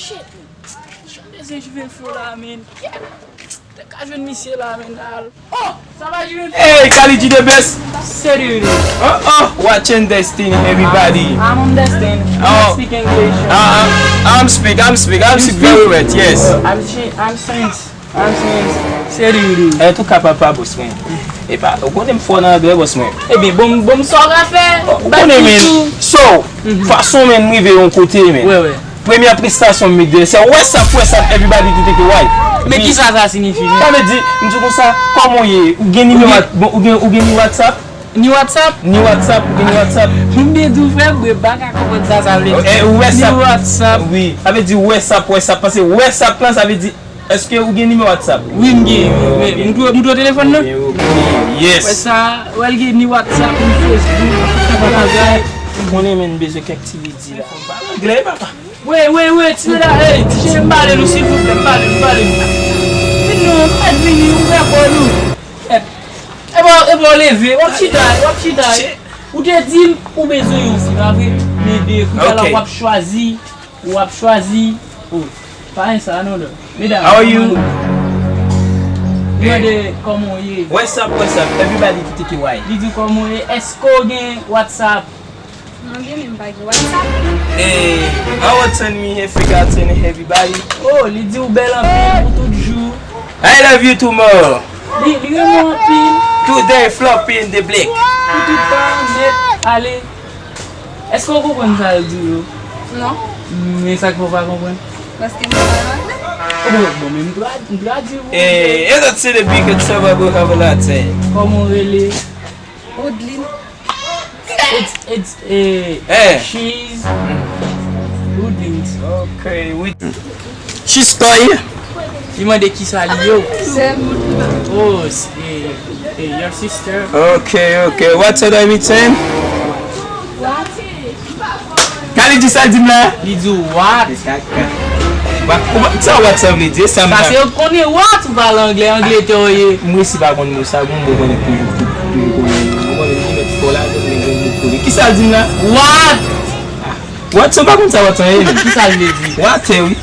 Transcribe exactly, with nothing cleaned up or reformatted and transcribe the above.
Shit, man. Jan de se Juvenflo la, man. Yeah. Te ka jwenn misye la, man, al. Oh, sa va, Juvenflo? Hey, Kali G the best. Salut. Oh, oh, watching this thing, everybody. I'm on this thing. You Oh. speak English. Uh, I'm, I'm speak, I'm speak, I'm You speak very speak? well, yes. I'm chi-, I'm French. I'm French. Salut. Eh, tou kapab pa, boss, man. E pa, ou konnen m fò nan anglè, boss, man. Ebyen, bon, bon, sa w ka fè? Ou konnen, man. So, fason, man, m rive yon kote, man. Wè, wè. Premyè prestasyon m met deyò, se what's up, what's up, everybody did it, why? Men kisa sa siyifi, men? Sa vle di, m di konsa, kòman w ye? Ou gen nimewo, bon, ou gen, ou gen ni WhatsApp? Ni WhatsApp? Ni WhatsApp, ou gen ni WhatsApp? M byen di w, frè m, mwen pa ka konprann sa sa vle di. Eh, what's Ni up? WhatsApp. Wi, sa vle di what's up, what's up, paske what's up lan, sa vle di, èske ou gen nimewo WhatsApp? Wi, m gen, wi, wi. Ok. M tou, m tou telefòn nan? Ok, ok. Yes. Wè sa, wè l gen ni WhatsApp, ni Facebook, tout bagay. Ou konnen, men, m bezwen kèk ti bidi la. Fò m pale anglè, papa. Wait, wait, wait, ti medam, hey, ti cheri, m pale nou, silvouplè, m pale nou, m pale nou. Vin non, fèt vini, ouvè kò nou. Fèt. Epa, epa, w leve, w ap chita, w ap chita. Ou te di m, ou bezwen yon fi, pa vre? Men de, kou talè Ok. w ap chwazi, w ap chwazi. Oh, pa gen sa, non, non. Medam, How are you? kòman nou? Li mande kòman w ye. What's up, what's up? Everybody ki teke why? Li di kòman w ye, èske w gen WhatsApp? Mwen gen, men m pa gen WhatsApp. Hey, I will turn me here, forgotten everybody. Oh, li di w bèl anpil pou tout jou. I love you too more. Li, li renmen w anpil. Today, flopping the black. Pou tout tan, nèt, ale. Èske w konprann sa l di w yo? Non. Men sa k fè w pa konprann? Paske m pa pale anglè. Oh, bon, bon, men m tra-, m tradui pou ou. Hey, it's a city big and suburb, we have a lot, eh. Kòman w rele? Woodlin. It's, it's, eh, Eh. She's Woodlin. Okay, we, she's toy. Li mande kisa li yo. Sè m. Oh, s-, eh, eh, your sister. Okay, okay. What's up, everything? Kali di sa l di m la? Li di w what? What? Ou pa, sa what sa vle di? Sa m Sa pa se yo k konnen what ou pale anglè, Angletè w ye. M resi pa konn mo sa, gon mo konnen toujou, toujou konnen. Ou konnen li mèt fò ladan, men gon mo kole. Kisa l di m la? What? Ah, what sa, ou pa konn sa what sa ye, men? Kisa l vle di? What, eh, wi.